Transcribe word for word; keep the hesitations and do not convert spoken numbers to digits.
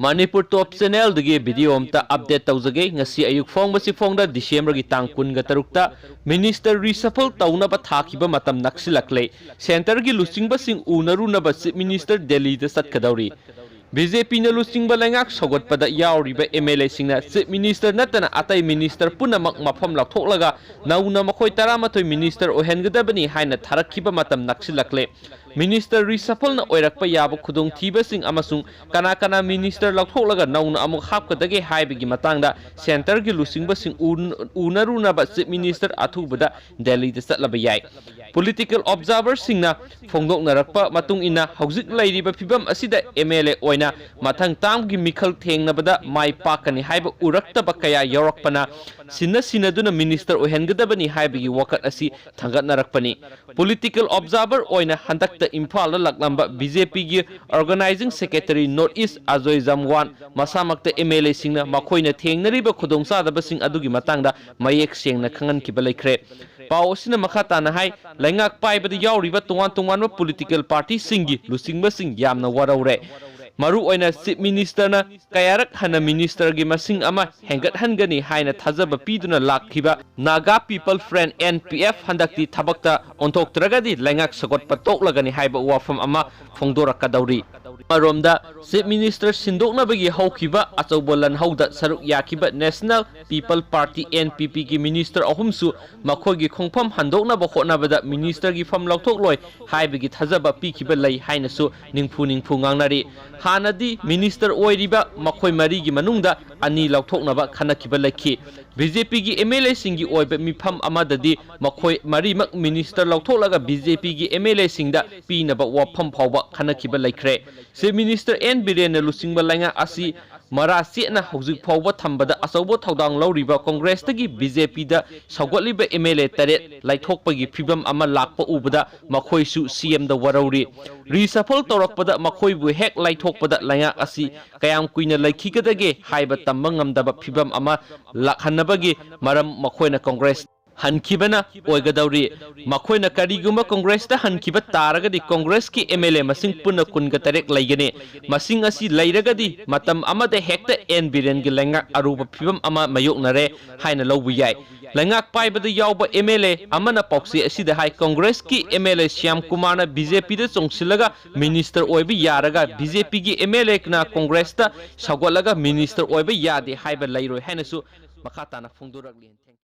ꯃꯅꯤꯄꯨꯔ ꯇꯣꯞ ꯆꯦꯅꯦꯜꯗꯒꯤ video ꯑꯝꯇ update ꯇꯧꯖꯒꯦ꯫ ꯉꯁꯤ ꯑꯌꯨꯛ ꯐꯣꯡꯕꯁꯤ ꯐꯣꯡꯗ ꯗꯤꯁꯦꯝꯕꯔꯒꯤ ꯇꯥꯡ ꯀꯨꯟꯒ ꯇꯔꯨꯛꯇ ꯃꯤꯅꯤꯁꯇꯔ ꯔꯤꯁꯐꯜ ꯇꯧꯅꯕ ꯊꯥꯈꯤꯕ ꯃꯇꯝ ꯅꯛꯁꯤꯜꯂꯛꯂꯦ꯫ ꯁꯦꯟꯇꯔꯒꯤ ꯂꯨꯆꯤꯡꯕꯁꯤꯡ ꯎꯅꯔꯨꯅꯕ ꯆꯤꯐ ꯃꯤꯅꯤꯁꯇꯔ ꯗꯦꯜꯂꯤꯗ ꯆꯠꯀꯗꯧꯔꯤ꯫ ꯕꯤ ꯖꯦ ꯄꯤꯅ ꯂꯨꯆꯤꯡꯕ ꯂꯩꯉꯥꯛ ꯁꯧꯒꯠꯄꯗ ꯌꯥꯎꯔꯤꯕ ꯑꯦꯝ ꯑꯦꯜ ꯑꯦꯁꯤꯡꯅ ꯆꯤꯐ ꯃꯤꯅꯤꯁꯇꯔ ꯅꯠꯇꯅ ꯑꯇꯩ ꯃꯤꯅꯤꯁꯇꯔ ꯄꯨꯝꯅꯃꯛ ꯃꯐꯝ ꯂꯧꯊꯣꯛꯂꯒ ꯅꯧꯅ ꯃꯈꯣꯏ ꯇꯔꯥꯃꯥꯊꯣꯏ ꯃꯤꯅꯤꯁꯇꯔ ꯑꯣꯏꯍꯟꯒꯗꯕꯅꯤ ꯍꯥꯏꯅ ꯊꯥꯔꯛꯈꯤꯕ ꯃꯇꯝ ꯅꯛꯁꯤꯜꯂꯛꯂꯦ꯫ ꯃꯤꯅꯤꯁꯇꯔ ꯔꯤꯁꯐꯜꯅ ꯑꯣꯏꯔꯛꯄ ꯌꯥꯕ ꯈꯨꯗꯣꯡꯊꯤꯕꯁꯤꯡ ꯑꯃꯁꯨꯡ ꯀꯅꯥ ꯀꯅꯥ ꯃꯤꯅꯤꯁꯇꯔ ꯂꯧꯊꯣꯛꯂꯒ ꯅꯧꯅ ꯑꯃꯨꯛ ꯍꯥꯞꯀꯗꯒꯦ ꯍꯥꯏꯕꯒꯤ ꯃꯇꯥꯡꯗ ꯁꯦꯟꯇꯔꯒꯤ ꯂꯨꯆꯤꯡꯕꯁꯤꯡ ꯎꯟ-, ꯎꯅꯔꯨꯅꯕ ꯆꯤꯐ ꯃꯤꯅꯤꯁꯇꯔ ꯑꯊꯨꯕꯗ ꯗꯦꯜꯂꯤꯗ ꯆꯠꯂꯕ ꯌꯥꯏ꯫ ꯄꯣꯂꯤꯇꯤꯀꯦꯜ ꯑꯣꯕꯖꯥꯔꯚꯔꯁꯤꯡꯅ ꯐꯣꯡꯗꯣꯛꯅꯔꯛꯄ ꯃꯇꯨꯡ ꯏꯟꯅ ꯍꯧꯖꯤꯛ ꯂꯩꯔꯤꯕ ꯐꯤꯕꯝ ꯑꯁꯤꯗ ꯑꯦꯝ ꯑꯦꯜ ꯑꯦ ꯑꯣꯏꯅ ꯃꯊꯪ ꯇꯥꯝꯒꯤ ꯃꯤꯈꯜ ꯊꯦꯡꯅꯕꯗ ꯃꯥꯏ ꯄꯥꯛꯀꯅꯤ ꯍꯥꯏꯕ ꯎꯔꯛꯇꯕ ꯀꯌꯥ ꯌꯥꯎꯔꯛꯄꯅ ꯁꯤꯟꯅ ꯁꯤꯟꯅꯗꯨꯅ ꯃꯤꯅꯤꯁꯇꯔ ꯑꯣꯏꯍꯟꯒꯗꯕꯅꯤ ꯍꯥꯏꯕꯒꯤ ꯋꯥꯀꯠ ꯑꯁꯤ ꯊꯥꯡꯒꯠꯅꯔꯛꯄꯅꯤ꯫ ꯄꯣꯂꯤꯇꯤꯀꯦꯜ ꯑꯣꯕꯖꯥꯔꯚꯔ ꯑꯣꯏꯅ ꯍꯟꯗꯛꯇ ꯏꯝꯐꯥꯜꯗ ꯂꯥꯛꯂꯝꯕ ꯕꯤ ꯖꯦ ꯄꯤꯒꯤ organising secretary north east Ajoy Jamwal ꯃꯁꯥꯃꯛꯇ ꯑꯦꯝ ꯑꯦꯜ ꯑꯦꯁꯤꯡꯅ ꯃꯈꯣꯏꯅ ꯊꯦꯡꯅꯔꯤꯕ ꯈꯨꯗꯣꯡꯆꯥꯗꯕꯁꯤꯡ ꯑꯗꯨꯒꯤ ꯃꯇꯥꯡꯗ ꯃꯌꯦꯛ ꯁꯦꯡꯅ ꯈꯪꯍꯟꯈꯤꯕ ꯂꯩꯈ꯭ꯔꯦ꯫ ꯄꯥꯎ ꯑꯁꯤꯅ ꯃꯈꯥ ꯇꯥꯅ ꯍꯥꯏ, ꯂꯩꯉꯥꯛ ꯄꯥꯏꯕꯗ ꯌꯥꯎꯔꯤꯕ ꯇꯣꯉꯥꯟ ꯇꯣꯉꯥꯟꯕ ꯄꯣꯂꯤꯇꯤꯀꯦꯜ ꯄꯥꯔꯇꯤꯁꯤꯡꯒꯤ ꯂꯨꯆꯤꯡꯕꯁꯤꯡ ꯌꯥꯝꯅ ꯋꯥꯔꯧꯔꯦ꯫ ꯃꯔꯨꯑꯣꯏꯅ ꯆꯤꯐ ꯃꯤꯅꯤꯁꯇꯔꯅ ꯀꯌꯥꯔꯛ ꯍꯟꯅ ꯃꯤꯅꯤꯁꯇꯔꯒꯤ ꯃꯁꯤꯡ ꯑꯃ ꯍꯦꯟꯒꯠꯍꯟꯒꯅꯤ ꯍꯥꯏꯅ ꯊꯥꯖꯕ ꯄꯤꯗꯨꯅ ꯂꯥꯛꯈꯤꯕ Naga people front, N P F, ꯍꯟꯗꯛꯇꯤ ꯊꯕꯛꯇ ꯑꯣꯟꯊꯣꯛꯇ꯭ꯔꯒꯗꯤ ꯂꯩꯉꯥꯛ ꯁꯧꯒꯠꯄ ꯇꯣꯛꯂꯒꯅꯤ ꯍꯥꯏꯕ ꯋꯥꯐꯝ ꯑꯃ ꯐꯣꯡꯗꯣꯔꯛꯀꯗꯧꯔꯤ꯫ ꯑꯃꯔꯣꯝꯗ, ꯆꯤꯐ ꯃꯤꯅꯤꯁꯇꯔ ꯁꯤꯟꯗꯣꯛꯅꯕꯒꯤ ꯍꯧꯈꯤꯕ ꯑꯆꯧꯕ ꯂꯥꯟꯍꯧꯗ ꯁꯔꯨꯛ ꯌꯥꯈꯤꯕ national people party, N P ꯄꯤꯒꯤ ꯃꯤꯅꯤꯁꯇꯔ ꯑꯍꯨꯝꯁꯨ ꯃꯈꯣꯏꯒꯤ ꯈꯣꯡꯐꯝ ꯍꯟꯗꯣꯛꯅꯕ ꯍꯣꯠꯅꯕꯗ ꯃꯤꯅꯤꯁꯇꯔꯒꯤ ꯐꯝ ꯂꯧꯊꯣꯛꯂꯣꯏ ꯍꯥꯏꯕꯒꯤ ꯊꯥꯖꯕ ꯄꯤꯈꯤꯕ ꯂꯩ ꯍꯥꯏꯅꯁꯨ ꯅꯤꯡꯐꯨ ꯅꯤꯡꯐꯨ ꯉꯥꯡꯅꯔꯤ꯫ ꯍꯥꯟꯅꯗꯤ ꯃꯤꯅꯤꯁꯇꯔ ꯑꯣꯏꯔꯤꯕ ꯃꯈꯣꯏ ꯃꯔꯤꯒꯤ ꯃꯅꯨꯡꯗ ꯑꯅꯤ ꯂꯧꯊꯣꯛꯅꯕ ꯈꯟꯅꯈꯤꯕ ꯂꯩꯈꯤ꯫ ꯕꯤ ꯖꯦ ꯄꯤꯒꯤ ꯑꯦꯝ ꯑꯦꯜ ꯑꯦꯁꯤꯡꯒꯤ ꯑꯣꯏꯕ ꯃꯤꯐꯝ ꯑꯃꯗꯗꯤ ꯃꯈꯣꯏ ꯃꯔꯤꯃꯛ ꯃꯤꯅꯤꯁꯇꯔ ꯂꯧꯊꯣꯛꯂꯒ ꯕꯤ ꯖꯦ ꯄꯤꯒꯤ ꯑꯦꯝ ꯑꯦꯜ ꯑꯦꯁꯤꯡꯗ ꯄꯤꯅꯕ ꯋꯥꯐꯝ ꯐꯥꯎꯕ ꯈꯟꯅꯈꯤꯕ ꯂꯩꯈ꯭ꯔꯦ꯫ ꯆꯤꯐ ꯃꯤꯅꯤꯁꯇꯔ ꯑꯦꯟ ꯕꯤꯔꯦꯟꯅ ꯂꯨꯆꯤꯡꯕ ꯂꯩꯉꯥꯛ ꯑꯁꯤ ꯃꯔꯥ ꯆꯦꯠꯅ ꯍꯧꯖꯤꯛ ꯐꯥꯎꯕ ꯊꯝꯕꯗ ꯑꯆꯧꯕ ꯊꯧꯗꯥꯡ ꯂꯧꯔꯤꯕ ꯀꯣꯡꯒ꯭ꯔꯦꯁꯇꯒꯤ ꯕꯤ ꯖꯦ ꯄꯤꯗ ꯁꯧꯒꯠꯂꯤꯕ ꯑꯦꯝ ꯑꯦꯜ ꯑꯦ ꯇꯔꯦꯠ ꯂꯥꯏꯊꯣꯛꯄꯒꯤ ꯐꯤꯕꯝ ꯑꯃ ꯂꯥꯛꯄ ꯎꯕꯗ ꯃꯈꯣꯏꯁꯨ ꯁꯤ ꯑꯦꯝꯗ ꯋꯥꯔꯧꯔꯤ꯫ ꯔꯤꯁꯐꯜ ꯇꯧꯔꯛꯄꯗ ꯃꯈꯣꯏꯕꯨ ꯍꯦꯛ ꯂꯥꯏꯊꯣꯛꯄꯗ ꯂꯩꯉꯥꯛ ꯑꯁꯤ ꯀꯌꯥꯝ ꯀꯨꯏꯅ ꯂꯩꯈꯤꯒꯗꯒꯦ ꯍꯥꯏꯕ ꯇꯝꯕ ꯉꯝꯗꯕ ꯐꯤꯕꯝ ꯑꯃ ꯂꯥꯛꯍꯟꯅꯕꯒꯤ ꯃꯔꯝ ꯃꯈꯣꯏꯅ ꯀꯣꯡꯒ꯭ꯔꯦꯁ ꯍꯟꯈꯤꯕꯅ ꯑꯣꯏꯒꯗꯧꯔꯤ꯫ ꯃꯈꯣꯏꯅ ꯀꯔꯤꯒꯨꯝꯕ ꯀꯣꯡꯒ꯭ꯔꯦꯁꯇ ꯍꯟꯈꯤꯕ ꯇꯥꯔꯒꯗꯤ ꯀꯣꯡꯒ꯭ꯔꯦꯁꯀꯤ ꯑꯦꯝ ꯑꯦꯜ ꯑꯦ ꯃꯁꯤꯡ ꯄꯨꯟꯅ ꯀꯨꯟꯒ ꯇꯔꯦꯠ ꯂꯩꯒꯅꯤ꯫ ꯃꯁꯤꯡ ꯑꯁꯤ ꯂꯩꯔꯒꯗꯤ ꯃꯇꯝ ꯑꯃꯗ ꯍꯦꯛꯇ ꯑꯦꯟ ꯕꯤꯔꯦꯟꯒꯤ ꯂꯩꯉꯥꯛ ꯑꯔꯨꯕ ꯐꯤꯕꯝ ꯑꯃ ꯃꯥꯌꯣꯛꯅꯔꯦ ꯍꯥꯏꯅ ꯂꯧꯕ ꯌꯥꯏ꯫ ꯂꯩꯉꯥꯛ ꯄꯥꯏꯕꯗ ꯌꯥꯎꯕ ꯑꯦꯝ ꯑꯦꯜ ꯑꯦ ꯑꯃꯅ ꯄꯥꯎꯆꯦ ꯑꯁꯤꯗ ꯍꯥꯏ, ꯀꯣꯡꯒ꯭ꯔꯦꯁꯀꯤ ꯑꯦꯝ ꯑꯦꯜ ꯑꯦ ꯁ꯭ꯌꯥꯝ ꯀꯨꯃꯥꯔꯅ ꯕꯤ ꯖꯦ ꯄꯤꯗ ꯆꯣꯡꯁꯤꯜꯂꯒ ꯃꯤꯅꯤꯁꯇꯔ ꯑꯣꯏꯕ ꯌꯥꯔꯒ ꯕꯤ ꯖꯦ ꯄꯤꯒꯤ ꯑꯦꯝ ꯑꯦꯜ ꯑꯦꯅ ꯀꯣꯡꯒ꯭ꯔꯦꯁꯇ ꯁꯧꯒꯠꯂꯒ ꯃꯤꯅꯤꯁꯇꯔ ꯑꯣꯏꯕ ꯌꯥꯗꯦ ꯍꯥꯏꯕ ꯂꯩꯔꯣꯏ ꯍꯥꯏꯅꯁꯨ ꯃꯈꯥ ꯇꯥꯅ ꯐꯣꯡꯗꯣꯔꯛꯂꯤ꯫